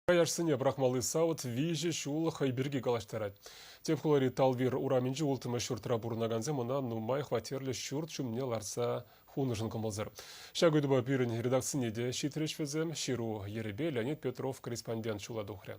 Каяшсене пӑрахмалли савӑт виҫӗ ҫул хӑй пирки калаҫтарать. Тӗп хулари Талвир урамӗнчи улттӑмӗш ҫуртра пурӑнакансем ӑна нумай хваттерлӗ ҫурт ҫумне лартса хунӑшӑн кӑмӑлсӑр. Ҫак ыйтупа пирӗн редакцине те ҫитрӗҫ вӗсем. Ҫыру йӗрӗпе Леонид Петров корреспондент ҫула тухрӗ.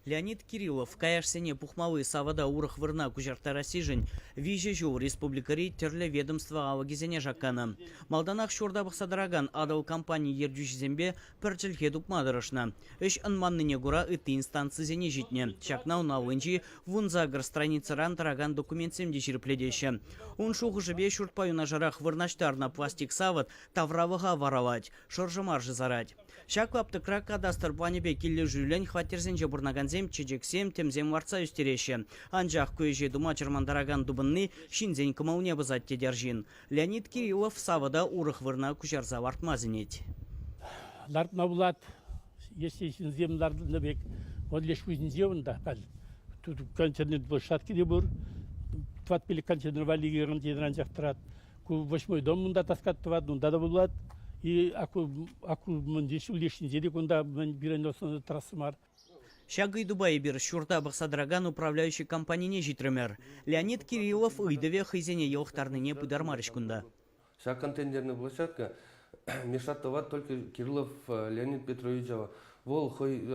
Леонид Кириллов каяшсене пухмалли савӑта урӑх вырӑна куҫарттарассишӗн виҫӗ ҫул республикӑри тӗрлӗ ведомство алӑкӗсене шакканӑ. Малтанах ҫурта пӑхса тӑракан Атӑл компани ертӳҫисемпе пӗр чӗлхе тупма тӑрӑшнӑ. Ӗҫ ӑнманнине кура ытти инстанцисене ҫитнӗ. Ҫакна ун аллинчи 18 страницӑран тӑракан документсем те ҫирӗплетеҫҫӗ. Ун шухӑшӗпе ҫуртпа юнашарах вырнаҫтарнӑ пластик савӑт тавралӑха варалать, шӑршӑ-маршӑ сарать. Ҫак лаптӑкра кадастр планӗпе килӗшӳллӗн хваттерсенче пурӑнакансем чечексем, тӗмсем лартса ӳстереҫҫӗ. Анчах ку ӗҫе тума чӑрмантаракан тупӑнни ҫынсен кӑмӑлне пӑсать тет арҫын. Леонид Кириллов савӑта урӑх вырӑна куҫарса лартма сӗнет. Лартма пулать, если ҫынсем лартнӑ пек. Вот леш пуҫӗнче унта халь контейнер площадки те пур. Тӑват-пилӗк контейнер валли контейнер анчах тӑрать. Ку восьмой дом унта таскать тӑвать, унта та пулать. И аку, аку мӗн ҫул лешӗнче те кунта мӗн пирӗн трасса мар. Ҫак ыйтупа эпир ҫурта пӑхса тӑракан управляющи компанине ҫитрӗмӗр. Леонид Кириллов ыйтӑвӗ хӑйсене йӑлӑхтарнине пытармарӗҫ кунта. Ҫак контейнерная площадка мешать тӑвать только Кириллов Леонид Петровича. Вӑл хӑй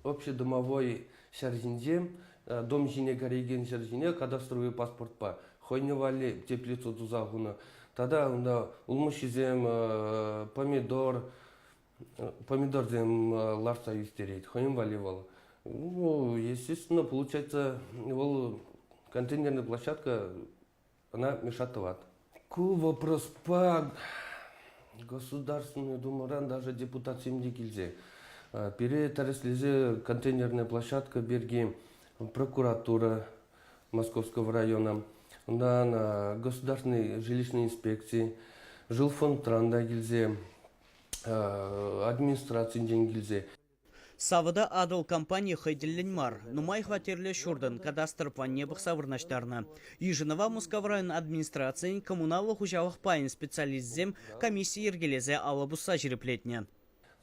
общедомовой ҫӗр ҫинче, дом ҫине кӗрекен ҫӗр ҫине кадастровый паспортпа хӑйне валли теплицу туса хунӑ. Тата унта улмуҫҫисем, помидор, помидорсем лартса ӳстерет. Хӑйӗн валли вӑл. Ну, естественно, получается, вӑл контейнерная площадка ӑна мешать тӑвать. Ку вопроспа Государственный Думӑран даже депутатсем те килсе пире тӗрӗслесе контейнерная площадка пирки прокуратура Московского района, унтан Государственной жилищной инспекции, жилфондран та килсе, администрацинчен килсе. Савӑта Атӑл компани хӑй тӗллӗн мар, нумай хваттерлӗ ҫуртӑн кадастр планне пӑхса вырнаҫтарнӑ. Йышӑнӑва Мускав район администрацийӗн коммуналлӑ хуҫалӑх пайӗн специалисчӗсем комисси йӗркелесе алӑ пусса ҫирӗплетнӗ.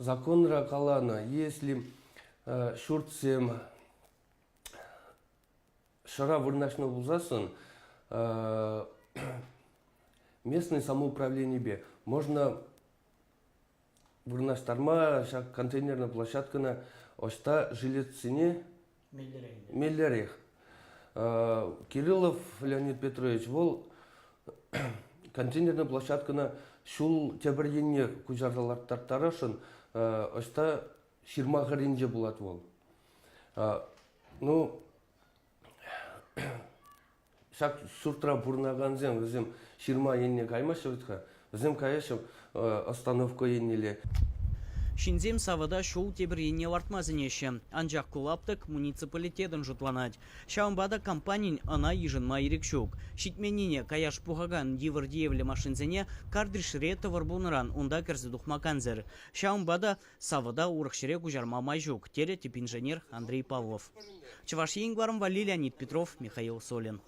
Законра каланӑ, если ҫуртсем ҫӑра вырнаҫнӑ пулсассӑн местный самоуправленипе можно вырнаҫтарма ҫак контейнерная площадкӑна ӑҫта жилецсене меллӗрех. Кириллов Леонид Петрович вӑл контейнерная площадкӑна ҫул тепӗр енне куҫарса ларттарасшӑн, ӑҫта ҫырма хӗрринче пулать вӑл. Ну, ҫак ҫуртра пурӑнакансем вӗсем ҫырма енне каймаҫҫӗ вӗт-ха. Вӗсем каяҫҫӗ остановка еннелле. Ҫынсем савӑта ҫул тепӗр енне лартма сӗнеҫҫӗ. Анчах ку лаптӑк муниципалитетӑн шутланать. Ҫавӑнпа та компанин ӑна йышӑнма ирӗк ҫук. Ҫитменнине каяш пухакан йывӑр тиевлӗ машинсене картришре тӑвӑр пулнӑран унта кӗрсе тухма кансӗр. Ҫавӑнпа та Савӑта урӑх ҫӗре куҫарма май ҫук, терӗ тӗп инженер Андрей Павлов. Чӑваш Ен кӑларӑм валли Леонид Петров, Михаил Солин.